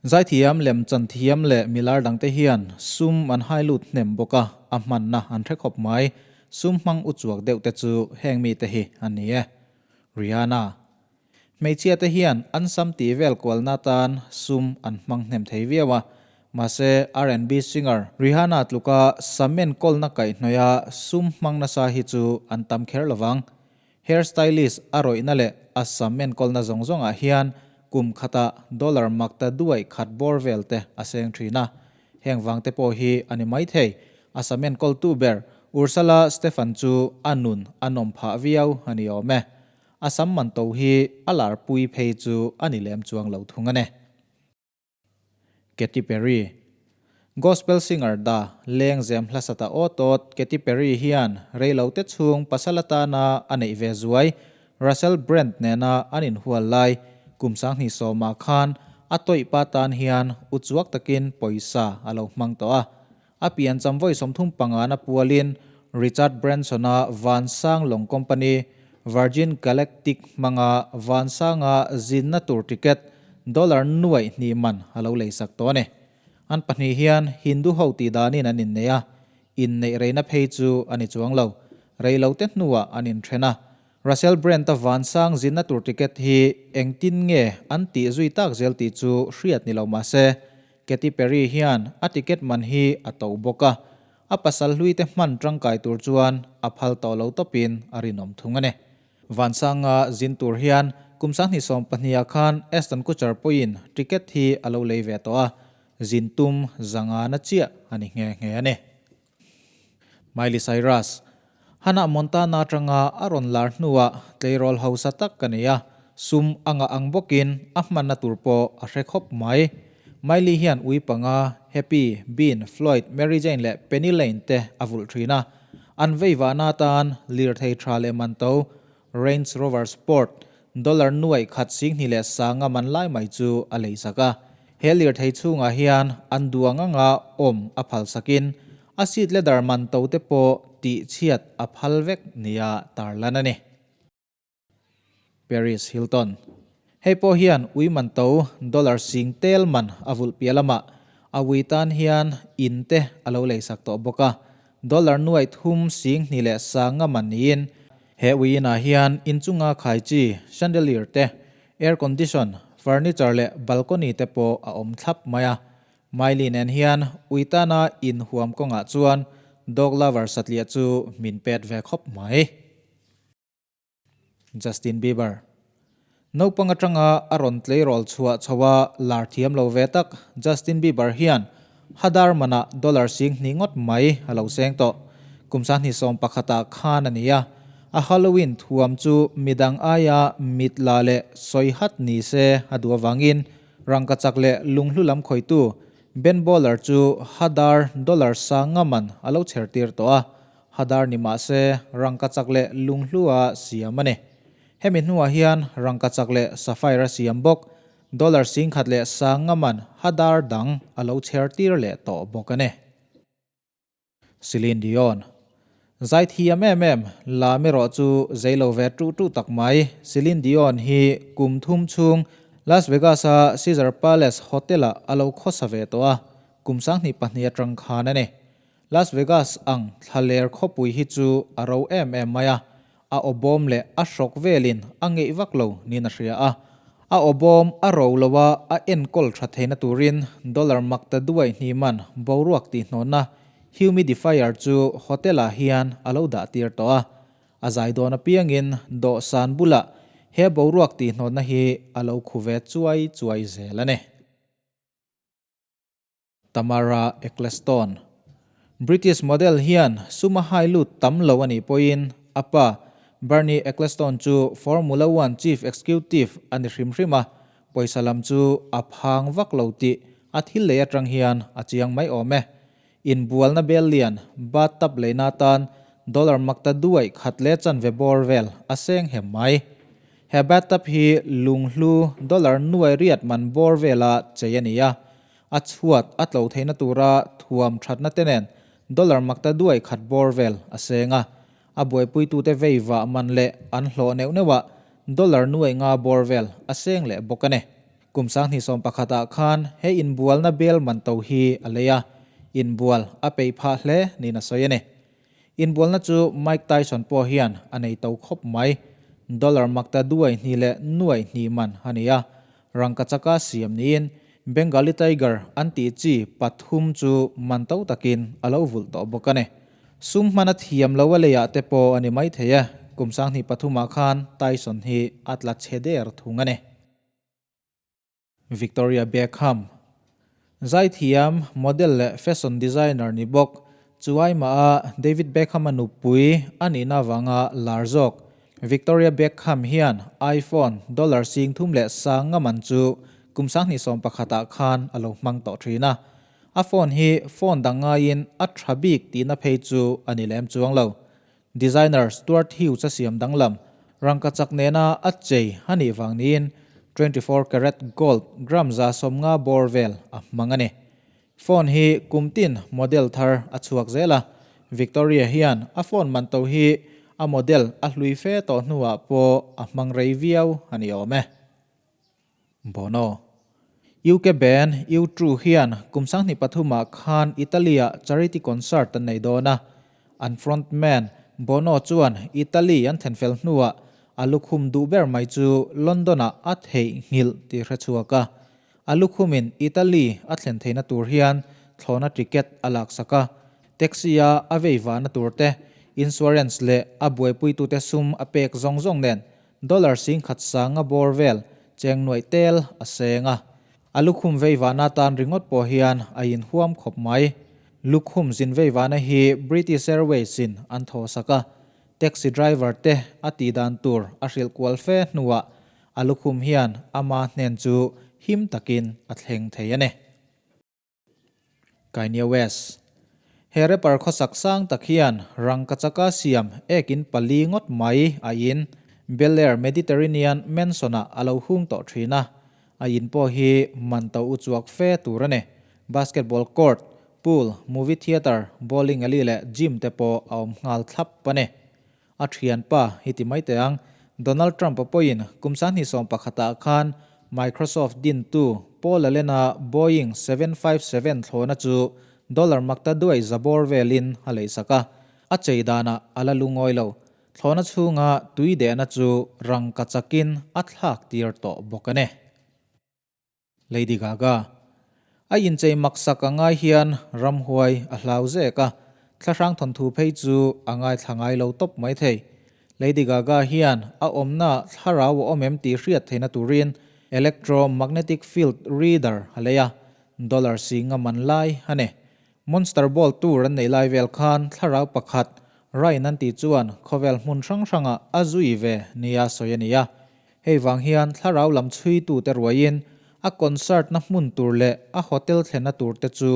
Zaithiam, lemchan thiam leh milar dangte hian sum an hai lut hnem bawk a, a hmanna an hre khawp mai. Sum hmang uchuak deuh te chu heng mite hi an ni e. Rihanna. Hmeichhia te hian an sam tih vel kualna atan sum an hmang hnem thei viau a, mahse R&B singer Rihanna tluka sam enkawlna kaihhnawih a sum hmang nasa hi chu an tam kher lovang. Hair stylist a rawihna leh a sam enkawlna zawng zawngah hian kum khatah dollar makta duaih khat bawr vel te a seng thin a. Heng vang te pawh hi a ni maithei. A sam enkawltu ber Ursula Stefan chu a nun a nawm phah viau a ni awm e. A sam man to hi a lar pui phei chu a ni lem chuang lo thung a ni. Katy Perry. Gospel singer da leng zem hlasata awt awt Katy Perry hian reilote chhung pasal atana a neih ve zuai Russell Brand nena an inhual lai kum 2010 ah khan a tawih pa tan hian uchuak takin pawisa a lo hmang tawh a. A piancham vawi 35 na pualin Richard Branson-a Vansang Lawng Company, Virgin Galactic hmanga Vansanga zinna tur ticket dollar nuaih hnih man a lo leisak tawh a ni. An pahnih hian Hindu ho tih danin an innei a, inneih reina phei chu a ni chuang lo. Reilote hnuah an inthen a. Russell Brand-a Vansang zinna tur ticket hi engtin nge an tih zui tak zel tih chu hriat ni lo mah se, Katy Perry hian a ticket man hi a to bawk a, a pasal hluite hman tangkai tur chuan a phal tawh lo tawpin a rinawm thung a ni. Vansanga zin tur hian kum 2012 ah khan Ashton Kutcher pawhin ticket hi a lo lei ve tawh a, zin tum zanga na chiah a ni nghe nghe a ni. Miley Cyrus, Hannah Montana atanga a rawn lar hnuah tleirawl hausa tak ka nei a, sum a ngah ang bawkin a hmanna tur pawh a hre khawp mai. Miley hian ui panga, Happy, Bean, Floyd, Mary Jane leh Penny Lane te a vulh thin a. An veivahna atan lirthei tha leh man to, Range Rover Sport, dollar nuaih khat 20,000 man lai mai chu a leisak a. He lirthei chhungah hian an duang anga awm a phalsakin a seat leather man to te pawh tih chhiat a phal vek nia tarlan a ni. Paris Hilton. Hei pawh hian ui man to dollar sing tel man a vulh piah lamah a ui tan hian in te a lo leisak tawh bawk a, dollar nuaih thum 25,000 man niin he ui inah hian inchunga khai chi chandelier te Air condition, furniture leh balcony te pawh a awm thlap mai a. Miley nen hian uitana inhuam kawngah chuan dog lover satliah chu min pet ve khawp mai. Justin Bieber. Naupang atanga a rawn tleirawl chhuah chho a lar thiam lo ve tak Justin Bieber hian Hadar manah dollar 20,000 ngawt mai a lo seng tawh. Kum 2011 ah khan a ni a. A Halloween thuam chu midang aia mit la leh sawi hat ni se a duh avangin rangkachak leh lunghlu lam khawitu Ben Baller chu Hadar dollar 50 man a lo chher tir tawh a. Hadar ni mah se rangkachak leh lunghlu a siam a ni. Hemi hnuah hian rangkachak leh sapphire a siam bawk. Dollar 1,100 man Hadar dang a lo chher tir leh tawh bawk a ni. Celine Dion. Zai thiam em em, lam erawh chu zei lo ve tuh tuh tak mai. Celine Dion hi kum thum chhung Las Vegas-a Caesar Palace Hotel-ah a lo khawsa ve tawh a, kum 2002 atang khan a ni. Las Vegas ang thlaler khawpui hi chu a ro em em mai a, a awbawm leh a hrawk velin a ngeih vak lo niin a hria a. A awbawm a ro lo a, a enkawl tha theihna turin dollar makta duai hnih man boruak tihnawnna humidifier chu hotel-ah hian a lo dah tir tawh a. A zai dawn apiangin dawhsan bulah he boruak tihnawnna hi a lo khu ve chuai chuai zel a ni. Tamara Ecclestone. British model hian sum a hai lut tam lo a nih pawhin a pa Bernie Ecclestone chu Formula One chief executive a ni hrim hrim a, pawisa lam chu a phang vak lo tih a thil lei atang hian a chiang mai awm e. Inbualna bel lian bathtub leina atan dollar makta duaih khat leh chanve bawr vel a seng hem mai. He bathtub hi lunghlu dollar nuai riat man bawr vela chei a ni a, A chhuat a tlo theihna tura thuam thatna te nen dollar makta duai khat bawr vel a seng a. A buaipuitute vei vah man leh an hlawh neuh neuhah dollar nuai nga bawr vel a seng leh bawk a ni. Kum 2011 ah khan he inbualna bel man to hi a lei a, inbual a peih phah hle niin a sawi a ni. Inbualna chu Mike Tyson pawh hian a nei to khawp mai. Dollar makta duai hnih leh nuai hnih man a ni a, rangkachaka siam niin Bengali Tiger an tih chi pathum chu man to takin a lo vulh tawh bawk a ni. Sum hmana thiam lo a leiah te pawh a ni maithei e, kum 2003 ah khan Tyson hi a tla chhe der thung a ni. Victoria Beckham, Zaithiam, model leh fashion designer ni bawk, chuaimah a David Beckham-a nupui a nihna avanga lar zawk. Victoria Beckham hian iPhone dollar 3000 leh sanga man chu kum 2011 ah khan a lo hmang tawh thin a. A phone hi phone dang ngaiin a tha bik tihna phei chu a ni lem chuang lo. Designer Stuart Hughes a siam danglam rangkachak nena a chei a nih vang niin 24 karat gold gram 150 bawr vel a hmang a ni. Phone hi kum tin model thar a chhuak zel a, Victoria hian a phone man to hi a model a hlui fe tawh hnuah pawh a hmang rei viau a ni awm e. Bono. UK band U2 hian kum 2003 ah khan Italy-ah charity concert an nei dawn a. An frontman Bono chuan Italy an thlen fel hnuah a lukhum duh ber mai chu London-ah a theihnghilh tih hre chhuak a. A lukhumin Italy a thlen theihna tur hian thlawhna ticket a laksak a. Taxi-a a vei vahna tur te, insurance leh a buaipuitute sum a pek zawng zawng nen Dollar 10,000 sanga bawr vel cheng nuaih tel a seng a. A lukhum veivahna atan ringawt pawh hian a inhuam khawp mai. Lukhum zin veivahna hi British Airways in an thawhsak a, taxi driver te a tih dan tur a hrilh kual fe hnuah a lukhum hian ama hnen chu him takin a thleng thei a ni. Kanye West. He rapper khawsak sang tak hian rangkachaka siam ekin pali ngawt mai a in Bel Air Mediterranean Mansion-ah a lo hung tawh thin a. A in pawh hi man to uchuak fe tur a ni. Basketball court, pool, movie theatre, bowling alley leh gym te pawh a awm nghal thlap a ni. A thianpa hi ti mai teh ang, Donald Trump-a pawhin kum 2011 ah khan Microsoft dintu Paul Allen-a Boeing 757 thlawhna chu dollar makta duai za bawr velin a leisak a, a chei danah a la lungawi lo. Thlawhna chhunga tui dehna chu rangka chakin a thlak tir tawh bawk a ni. Lady Gaga. A inchei maksak a ngai hian ramhuai a hlau zek a, thlahrang thawnthu phei chu a ngaithla ngai lo tawp mai thei. Lady Gaga hian a awmna thlarau a awm em tih hriat theihna turin electromagnetic field reader a lei a, dollar 10,000 man lai a ni. Monster Ball tour an nei lai vel khan thlarau pakhat Ryan an tih chuan khawvel hmun hrang hrangah a zui ve nia sawi a ni a. Hei vang hian thlarau lam chhuitute ruaiin a concert na hmun tur leh a hotel thlenna tur te chu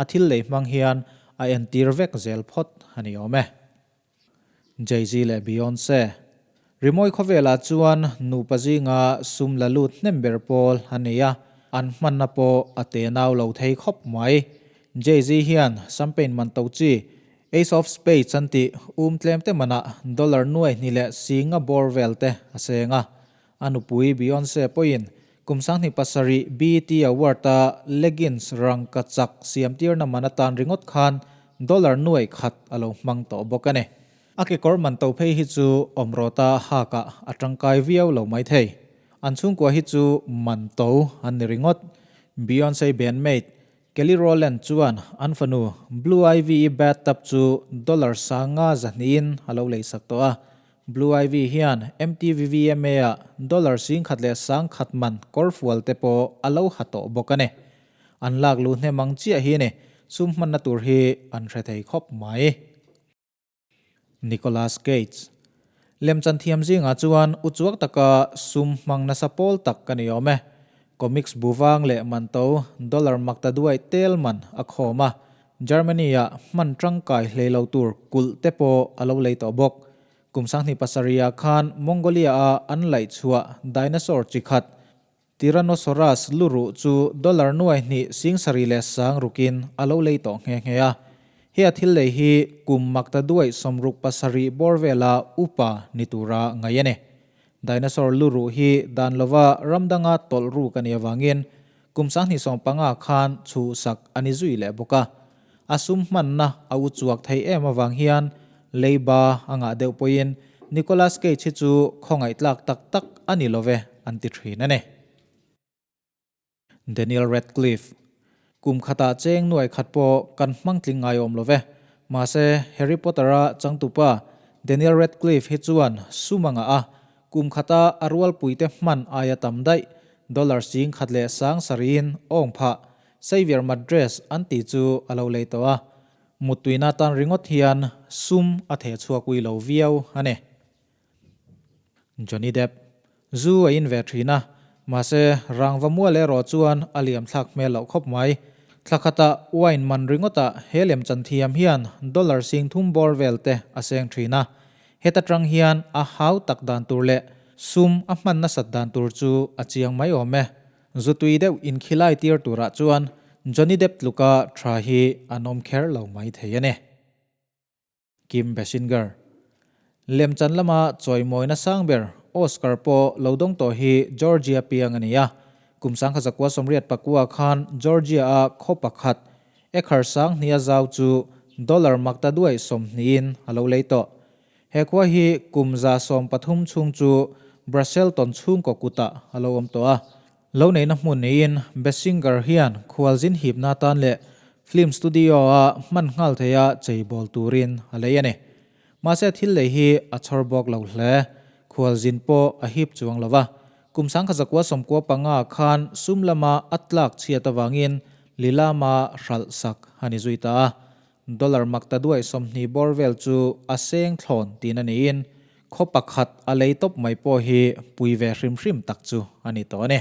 a thil lei hmang hian a entir vek zel phawt a ni awm e. Jay-Z leh Beyonce. Rimawi khawvelah chuan nupa zinga sum la lut hnem ber pawl a ni a, an hmanna pawh a tenau lo thei khawp mai. Jay-Z hian champagne man to chi Ace of Spades an tih um tlem te manah dollar nuai hnih leh singa bawr vel te a seng a. A nupui Beyonce pawhin kum 2007 BET Award-a leggings rangka chak siamtirna man atan ringawt khan dollar nuai khat a lo hmang tawh bawk a ni. A kekawr man to phei hi chu awmrawta hakah a tangkai viau lo mai thei. An chhungkua hi chu man to an ni ringawt. Beyonce bandmate Kelly Rowland chuan an fanu Blue Ivy-i bathtub chu dollar 500,000 in a lo leisak tawh a. Blue Ivy hian MTV VMA-ah dollar 1,100 man kawrfual te pawh a lo ha tawh bawk a ni. An lak luh hnem ang chiah hi ni, sum hmanna tur hi an hre thei khawp mai. Nicolas Cage. Lemchan thiam zingah chuan uchuak taka sum hmang nasa pawl tak ka ni awm e. Comics bu vang leh man to dollar makta duai tel man a khawm a, Germany-ah hman tangkai hlei lo tur kulh te pawh a lo lei tawh bawk. Kum 2007 ah khan Mongolia-a an laih chhuah dinosaur chi khat Tyrannosaurus luruh chu dollar 2,700,000 rukin a lo lei tawh nghe nghe a. He a thil lei hi kum makta duai 67 bawr vela upa ni tura ngaih a ni. Dinosaur lu ruh hi dan lova ram danga tawlh ruk a nih avangin kum 2015 khan chhuhsak a ni zui leh bawk a. A sum hmanna a u chuak thei em avang hian leiba a ngah deuh pawhin Nicolas Cage hi chu khawngaihthlak tak tak a ni love an ti thin a ni. Daniel Radcliffe, Kum khatah cheng nuai khat pawh kan hmang tling ngai awm love. Mahse, Harry Potter-a changtupa Daniel Radcliffe hi chuan sum a ngah a, kum khata a rualpuite hman aia tam daih, dollar sing khat leh sang sarih-in awng phah, Xavier Madress an tih chu a lo lei tawh a. Muttuina tan ringawt hian sum a theh chhuak ui lo viau a ni. Johnny Depp, Zu a in ve thin a, mahse rangva mual erawh chuan a liam thlak hmel loh khawp mai. Thla khatah wine man ringawtah he lemchan thiam hian dollar 3000 bawr vel te a seng thin a, heta tang hian a hau tak dan tur leh sum a hman nasat dan tur chu a chiang mai awm e. Zu tui deuh inkhilai tir turah chuan Johnny Depp tluka tha hi an awm kher lo mai thei a ni. Kim Basinger. Lemchan lama chawimawina sang ber Oscar pawh lo dawng tawh hi Georgia piang a ni a. Kum 1989 khan Georgia-a khaw pakhat acre 2000 zau chu dollar makta duai 20-in a lo lei tawh. He khua hi kum 130 chhung chu Braselton chhungkaw kutah a lo awm tawh a. Lo neihna hmun niin Basinger hian khualzin hipna atan leh film studio-a hman nghal theia cheibawl turin a lei a ni. Mahse thil lei hi a chhawr bawk lo hle. Khualzin pawh a hip chuang lo va. Kum 1995 khan sum lama a tlak chhiat avangin Lilama hralh sak a ni zui ta a. Dollar makta duai 20 bawr vel chu a seng thlawn tiin a niin khaw pakhat a lei tawp mai pawh hi pui ve hrim hrim tak chu a ni tawh a ni.